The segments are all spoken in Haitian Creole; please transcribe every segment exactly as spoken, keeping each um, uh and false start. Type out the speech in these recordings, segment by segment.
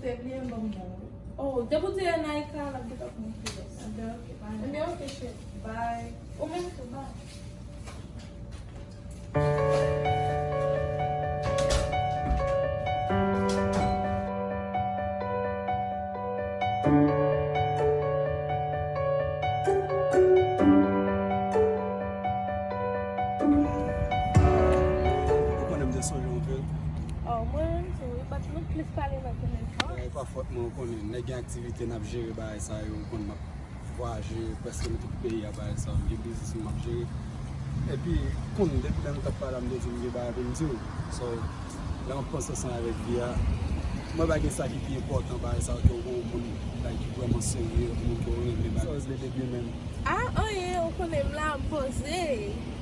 Te bliye m ban m ba w. Oh, depi w di Naika, l ap gentan pran pi lès. Enben, ok, bye. Enben, ok, cheri. Bye. Ou menm tou, bye. Ou konnen m te sonje w anpil. Oh, mwen menm tou, wi, but nou plis pale nan telefòn. Eh, e pa fòt mwen, ou konnen, nèg gen aktivite, n ap jere bagay sa yo, ou konn m ap vwayaje prèske nan tout peyi a, bagay sa yo, m gen biznis mwen m ap jere. Epi, konn, depi lè nou t ap pale a, m te di w m gen bagay pou m di w. So, lè m ap panse ansanm avèk vi a, mwen pa gen sa ki pi enpòtan bagay sa yo ke w gen yon moun, like, ki vrèman serye, yon moun ke w renmen bagay sa yo. Sa w vle depi menm? Ah, anyen, ou konnen m la, m poze.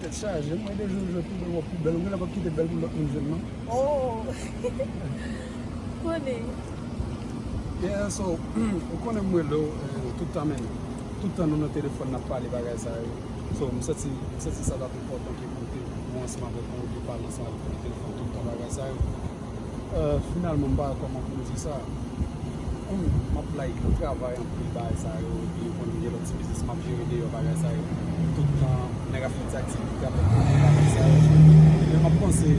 Tèt chaje, mwen de jou jou pi bèl, w ap pi bèl, ou genlè p ap kite bèl pou lòt moun jwenn non. Oh! Konnen. Yeah, so, ou konnen m rele w, eh, tout tan menm. Tout tan nou nan telefòn, n ap pale bagay sa yo. So, m santi, m santi sa t ap enpòtan ke pou te mwen ansanm avèk ou, ou te pale ansanm avèk mwen nan telefòn tout tan bagay sa yo. Eh, finalman, m pa wè kòman pou m di sa. Konn m ap, like, travay anpil bagay sa yo, epi konn gen lòt ti biznis m ap jere deyò bagay sa yo. Tout tan, nèg ap fè ti aktivite, ap fè bagay sa yo. Men m ap panse,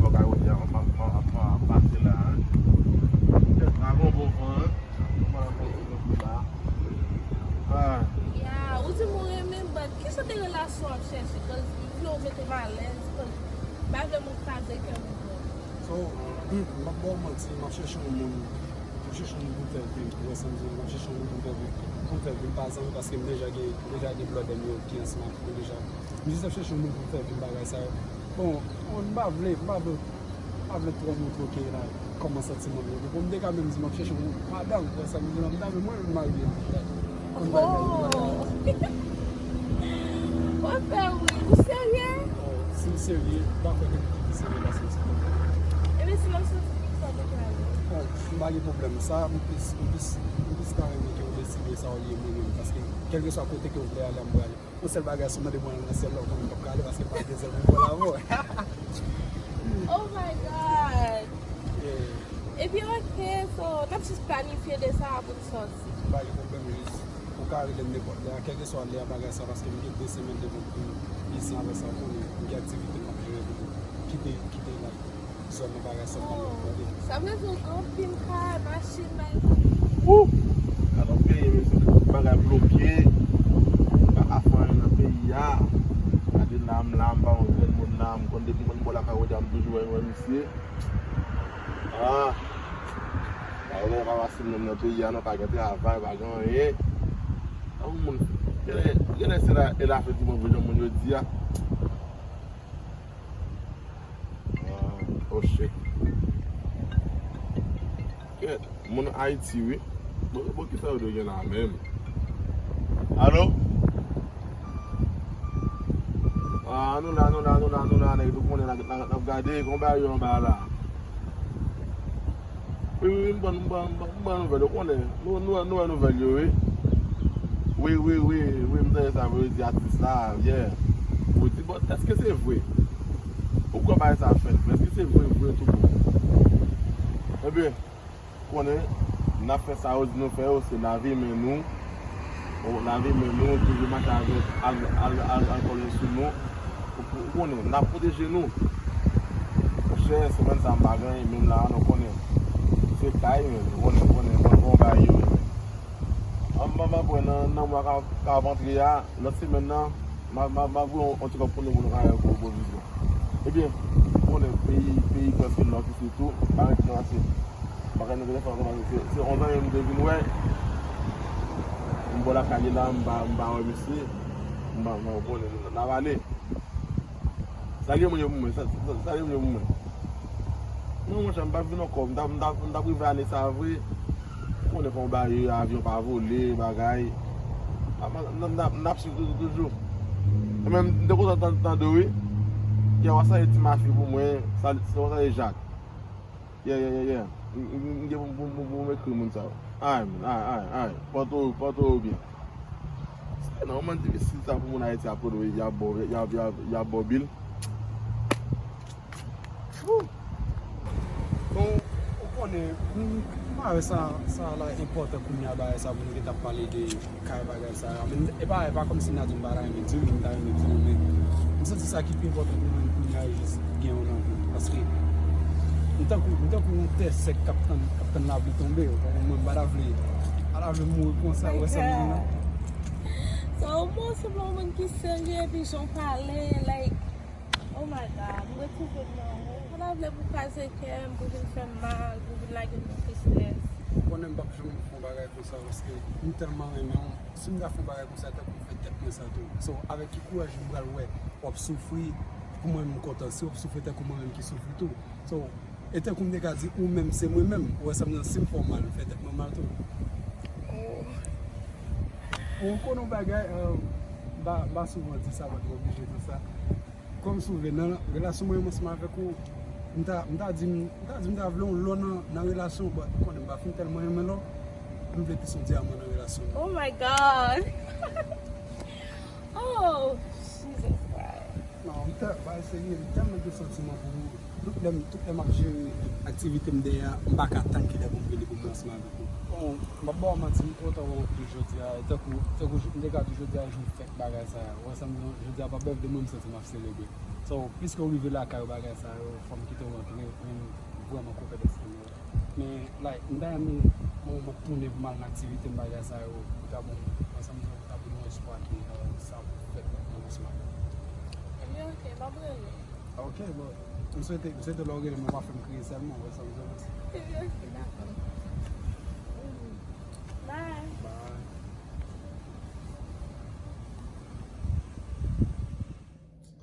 Fòk a yo di a, m ap, m ap, m ap pase la. Tèt la gon bon van, hein. M ap pase la. Ah. Ya, ou di m ou renmen m, but ki jan de relasyon w ap chèche? Cause m vle w mete m alèz, cause m pa vle moun kraze kè m ankò. So, m ap ba w manti, m ap chèche yon moun, m ap chèche yon moun pou m fè vi m, ou wè sa m di w, m ap chèche yon moun pou m fè vi, pou m fè vi m pa zanmi, paske m deja gen, m deja gen blòdè m yo ki ansanm avèk mwen deja. M jis ap chèche yon moun pou m fè vi m bagay sa yo. Bon, m pa vle, m pa vle, m pa vle twò montre w ke la, kòman santiman m ye. Bon, m te ka menm di m ap chèche yon madanm, wè sa m di la, m ta vle mwen menm marye. Konn bagay yo. Oh! W ap fè wi, ou serye? Oh, si m serye, m pa kwè ke m pi serye pase m se kontan. Ebyen, si m ap soti, m sa deklare. Bon, m pa gen pwoblèm. Sa, m plis, m plis, m plis ta renmen ke w deside sa w ye mwen menm, paske kèlkeswa kote ke w vle ale, m prale. Yon sèl bagay, si w mande mwen al nan syèl la, ou konnen m p ap ka ale paske m pa gen zèl pou m vole avè w. Oh my God! Yeah. Ebyen, ok, so, n ap jis planifye de sa a pou n sòti. Pa gen pwoblèm, jis ou ka rele m nenpòt lè a, kèlkeswa lè a bagay sa, paske m gen de semèn devan m pou m isit avè sa, ou konnen, m gen aktivite m ap jere pou m kite, kite la. Sèlman bagay sa m ap tande. Sa vle di w gen anpil kay, machin, bagay sa. Wouh! Gade yon peyi, mesye, tout bagay bloke. Pa ka fè anyen nan peyi a. Gade la, m la, m pa yon grenn moun la, m konn depi m konn bò lakay Wodya, m toujou wè, wè misye. Ah! Pa gen anyen pa fasil menm nan peyi a, non, pa gen travay, pa gen anyen. An moun, genlè, genlè se la, e la fè di mwen vre jan moun yo di a. Ah, oh shit. Kèt, moun Ayiti, wi. Bon, bon, kisa yo dwe gen la menm? Alo? Ah, nou la, nou la, nou la, nou la, nèg, nou konnen n ap, n ap, n ap gade, konba yo anba la. Wi, wi, wi, m pran, m pran, m pran, m pran nouvèl, ou konnen. Nou, nou, nou wè nouvèl yo, wi. Wi, wi, wi, wi, m tande sa, wi, di atis la, yeah. Ou di, bon, èske se vre? Ou kwè bagay sa fèt vre? Èske se vre, vre, tout bon? Ebyen, konnen, n ap fè sa yo di nou fè yo, se lave men nou. Bon, lave men nou, toujou mache avèk al-, al-, al-, alkòl sou nou. Ou, ou konnen, n ap pwoteje nou. Monchè, semèn sa m pa gen anyen, menm la a, nou konnen. Se kay, men, ou konnen, ou konnen, konnen, konnen bagay yo ye, men. An, m, m, m ap wè nan, nan mwa k ap, k ap antre a, lòt semèn nan, m a, m a, m a voye yon, yon ti kòb pou nou, pou nou ka fè gwo, gwo vizyon. Ebyen, ou konnen, peyi, peyi prèske nòt isi tou, pa gen tan ase. M pa ka nan telefòn kòmanse, se, se onz ane m te vin wè. M bò lakay li la, m pa, m pa wè misye. M pa, m pa konnen, n ap ale. Salye moun yo pou mwen, sa, sa, salye moun yo pou mwen. Non, monchè, m pa vin ankò, m t ap, m t ap, m t ap rive ane sa vre. Ou konnen kòman bagay yo ye, avyon pa vole, bagay. M ap, m ap, m ap, m ap swiv toujou, toujou. E menm, m te kontan tan-, tande w, wi. Kè w a salye ti mafi pou mwen, salye, salye Jak. Yeah, yeah, yeah, yeah. M, m, m gen pou, pou, pou, pou m ekri moun sa yo. Ay, man, ay, ay, ay. Pòte w, pòte w byen. Se nòmal difisil sa pou moun Ayiti ap kote w, y ap ba w, y ap, y ap, y ap ba w bil. Woo! Men, m, m pa wè sa, sa la enpòtan kounye a, bagay sa pou nou gentan ap pale de kay bagay sa yo. Men, e pa, e pa kòmsi m ta di m pa ta renmen di l, men m ta renmen di l, men m santi sa ki pi enpòtan pou mwen kounye a, e jis gen yon lanmou. Paske m tankou, m tankou yon tè sèk k ap tann, k ap tann lapli tonbe. Ou konprann mwen, m pa ta vle, pa ta vle mouri konsa, ou wè sa m di la? So, ou montre m yon moun ki serye, epi jan w pale, like, oh my God, m retwouve m nan ou. M pa ta vle pou w kraze kè m, pou w vin fè m mal, pou w vin lage m nan tristès. Ou konnen m p ap janm fè yon bagay konsa, paske m tèlman renmen w. Si m ta fè yon bagay konsa, tankou m fè tèt mwen sa tou. So, avèk ki kouraj m pral wè w ap soufri pou mwen menm m kontan? Si w ap soufri tankou mwen menm ki soufri tou. So, e tankou m te ka di ou menm se mwen menm. Ou wè sa m di, si m fè w mal, m fè tèt mwen mal tou. Ou konnen yon bagay, m pa, m pa souvan di sa, but m oblije di sa. Kòmsi w vle, nan relasyon mwen menm ansanm avèk ou, m ta, m ta di, m ta di m ta vle yon lò nan, nan relasyon, but ou konnen m pa fin tèlman renmen lò, m vle plis yon dyaman nan relasyon nou. Oh my God! Oh, Jesus Christ. Non, m tè, bagay serye, m tèlman gen santiman pou ou. Tout lè m, tout lè m ap jere aktivite m dèyè a, m pa ka tann kilè pou m vini pou m ansanm avèk ou. Bon, m p ap ba w manti, m kontan wè w anpil jodi a. E tankou, tankou m te ka di jodi a jou fèt bagay sa a. Ou wè sa m di w, jodi a pa birthday mwen, m santi m ap selebre. So, piske w rive lakay ou bagay sa yo, fò m kite w antre pou m vrèman konpèt èske m wè. Men, like, m ta renmen mwen m ap tounen pou m al nan aktivite m bagay sa yo, pou ta bon, ansanm pou ta bon yon espwa ke, euh, sa ap fèt nan kòmansman. Ebyen, oke, m ap rele. Ok, bon. M swete, m swete lè w rele m, ou pa fè m kriye sèlman, ou wè sa m di w? Ebyen, oke, dakò. Bye. Bye.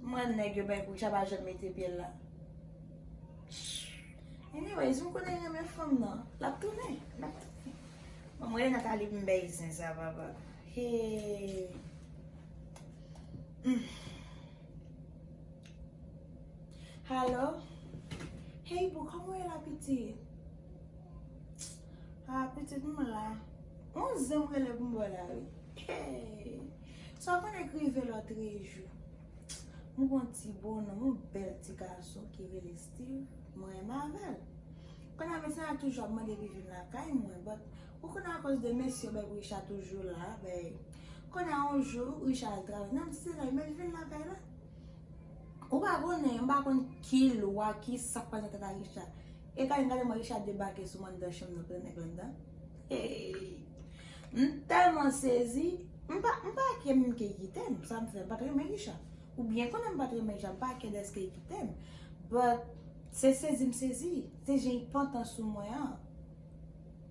Mwen nèg yo bay pou Richard pa janm mete pye l la. Anyways, m konnen l renmen fanm nan. L ap tounen, l ap tounen. Bon, mwen Nathalie m bèy zen sa papa. Hey. Mm. Hello. Hey boo, kòman w ye la pitit? Ah, pitit m la. Yon zen m rele pou m ba w la wi. Hey. Sa w konnen k rive lòtrejou. M gon ti bonòm, yon bèl ti gason ki rele Steve, mwen renmen avè l. Kounye a mesye a toujou ap mande pou vin lakay mwen, but ou konnen akoz de mesye yo bay pou Richard toujou la, bay. Kounye a yon jou, Richard al travay, nan m di se la, men vin lakay la. Ou pa konnen, m pa konn ki lwa, ki sa k pase nan tèt a Richard. E Kalin, gade mwen, Richard debake sou mwen anndan chanm nan, pran nèg la anndan. Hey! M tèlman sezi, m pa, m pa kè menm ke kite m, sa m fè, m pa t renmen Richard. Ou byen konnen m pa t renmen Richard, m pa kè dèske l kite m. But, se sezi m sezi, se jan l pantan sou mwen an.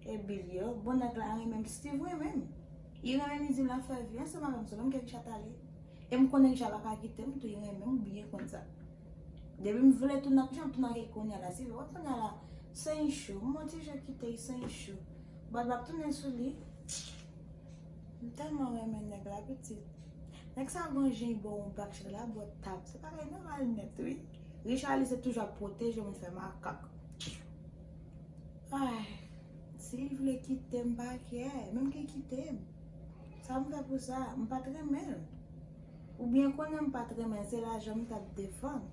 E Billy, bon nèg la renmen m, Steve renmen m. Li renmen m, li di l ap fè vi ansanm avè m, se menm ke Richard t ale. E m konnen Richard pa ka kite m tou, li renmen m, ou byen konn sa. Depi m vle tounen ak Richard, m tounen ak li kounye a la, si w wè kounye a la, se yon issue, m yon ti jan kite l, se yon issue. But m ap tounen sou li. M tèlman renmen nèg la, pitit. Nèg sa gon jan li ba w yon bak chè la, bò tap. Se bagay nòmal nèt, wi. Richard, li se toujou ap pwoteje moun fè makak. Ay, si li vle kite m, m pa kè, menm ke kite m. Sa m fè pou sa, m pa t renmen l. Ou byen konnen m pa t renmen l, se lajan m t ap defann.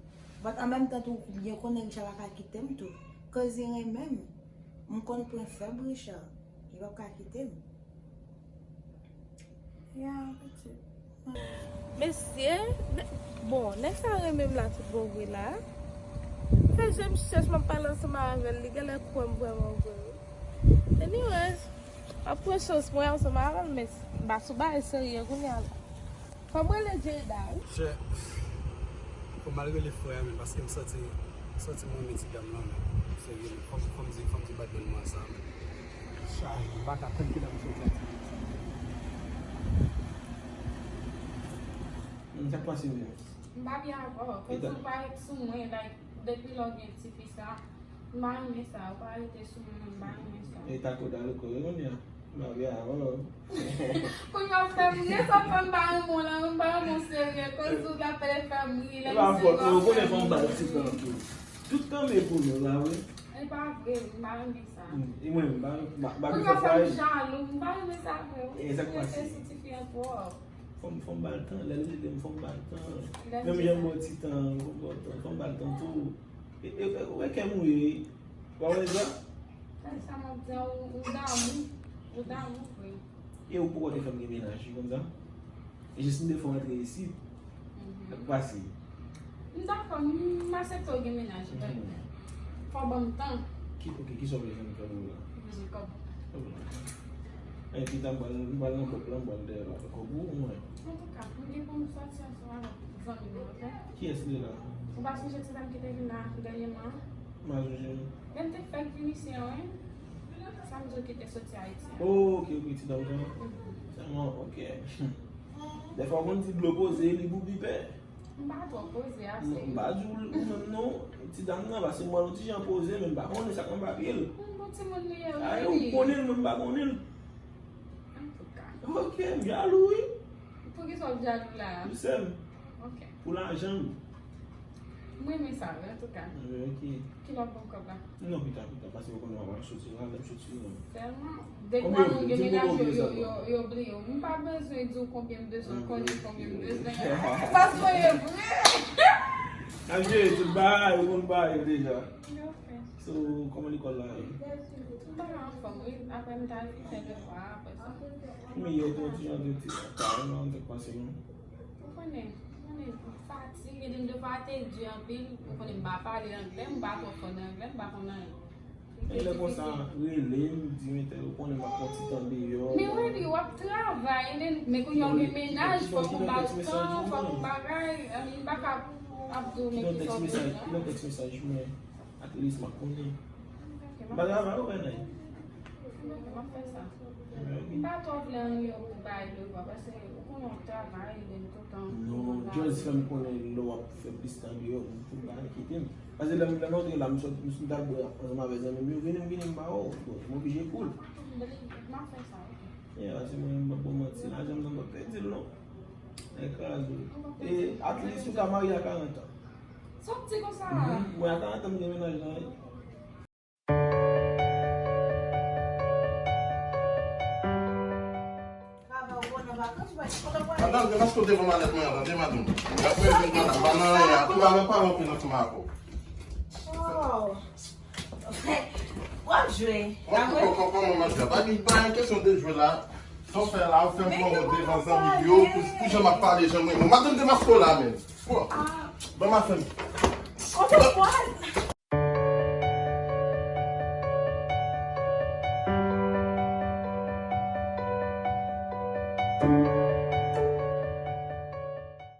But an menm tan tou, ou byen konnen Richard pa ka kite m tou. Cause li renmen m. M konn pwen fèb Richard. Li p ap ka kite m. Ya, pitit. Mesye, nè- bon, nèg sa renmen m la tout bon vre la. M fè je m chèch, m ap pale ansanm avè l, li genlè kwè m vrèman vre wi. Anyways, m ap pran chans mwen ansanm avè l, men m pa sou bagay serye kounye a la. Fò m rele Jada wi. Chè, fò m al rele frè a, men paske m santi, m santi m renmen ti dam lan, men. Serye, men fò m, fò m di, fò m di badman mwen sa, men. Chaje, m pa ka tann kilè pou soti aktivite sa. Sa k pase menm? M pa byen avè w. Kòmsi w pa ret sou mwen, like, depi lè w gen tifi sa, m pa renmen sa. Ou pa rete sou mwen, m pa renmen sa. E ta koda loko yo kounye a. M pa byen avè w. Kounye a w fè m ri, sa fè m pa renmen w la, m pa renmen w serye. Kòmsi w t ap fè m ri, lè m serye. E pa fòt mwen, ou konnen fò m ba l ti tan tou. Tout tan m e pou nou la, wi. E pa vre, m pa renmen sa. E mwen, m pa, m pa, m pa gen fòs pa e. Ou ka fè m jalou, m pa renmen sa vre. E sa k pase? Rete sou tifi an twòp. Fò m, fò m ba l tan, lè l rele m, fò m ba l tan. Menm jan m ba w ti tan, fò m ba w tan, fò m ba l tan tou. E, e, e, ou wè kè m wi, wi. W a wè sa? Sa m ap di a, ou, ou damou. Ou damou vre. E ou poko te fè m gen mennaj, wi, konn sa? E jis m te fè w antre isit. Mhm. Sa k pase? M dakò, m aksepte w gen mennaj, but fò w ban m tan. Ki, ok, kisa w bezwen m fè pou ou la? M bezwen kòb. Epi ta m pral, m pral nan bòk la, m pral dèyè la. Kòb ou, mwen. Antouka, m gen pou m sòti ansanm avèk zanmi m yo, ok? Kiyès li la? Ou pa sonje ti dam ki te vin la dènyèman? M pa sonje. Lè m te fèk vin isi an, wi. Sa m di w ki te soti Ayiti an. Oh, ok, ok, ti dam sa. Mhm. Sèlman, ok. Dèfwa w konn di dlo poze, li boubi pè. M pa twò poze ase. Non, m pa di w ou menm non. Ti dam nan, paske m wè l yon ti jan poze, men m pa konnen sa k nan papye l. M bon timoun li ye, wi. Ay, ou konnen l, mwen m pa konnen l. Antouka. Ok, m jalou, wi. Poukisa w ap jalou la? Ou sè m. Ok. Pou lajan m. M renmen sa, wi, antouka. Ok. Kilè w ap ban m kòb la? Non, pita, pita, paske ou konnen mwen ap soti la, lè m soti la. Sèlman, depi w gen mennaj yo, yo, yo, yo bliye w. M pa bezwen di w konbyen m bezwen, konnen konbyen m bezwen. Paske e vre. N ap jere tout bagay, ou konn bagay yo deja. Ok. So, kòman lekòl la ye? M pa anfòm, wi. Apre m ta fè devwa, apre sa. Men yè te yon ti jan de ti, pa yon nan te pase non. Ou konnen, ou konnen, fatige, gen de fwa te di anpil, ou konnen m pa pale anglè, m pa twò fò nan anglè, m pa konn anyen. E lè konsa, rele m, di m entèl, ou konnen m ap pran ti tan deyò. Men Wendy, w ap travay, men, men kounye a w gen mennaj, fòk ou ba l tan, fòk ou bagay, I mean, m pa ka ap di w men kisa w bezwen. Ki nan tèks mesaj mwen? At least m ap konnen. M pa travay ou wè nèg. M ap fè sa. M pa twò vle anyen pou bay devwa, paske ou konnen w ap travay, men toutan. Non, just fè m konnen lè w ap fè plis tan deyò, pou m pa kite m. Paske lè m, lè m antre la, m sot, m t al bwè ansanm avè zanmi m yo, vini m, vini m ba w, bon, m oblije cool. M ap fè sa, ok. Yeah, paske mwen, m p ap ba w manti, lajan m nan m p ap pèdi l non. Ekraze. E at least ou ka marye a karant an. Sa w di konsa? Mhm. Mwen a karant an m gen mennaj la wi. Madanm, gen maske w devan malèt mwen an, tande madanm. Gad mwen vin madanm, pa nan anyen, tou a nan paran anpil ansanm avè w. Oh. W ap jwe. Kòman w ap jwe? Pa gen, pa gen kesyon de jwe la. Sa w fè la, ou fè m pran wont devan zanmi m yo, pou, pou jan m ap pale, jan mwen. Madanm, demaske w la menm. Bon. Ban m afè m. Kote w pral?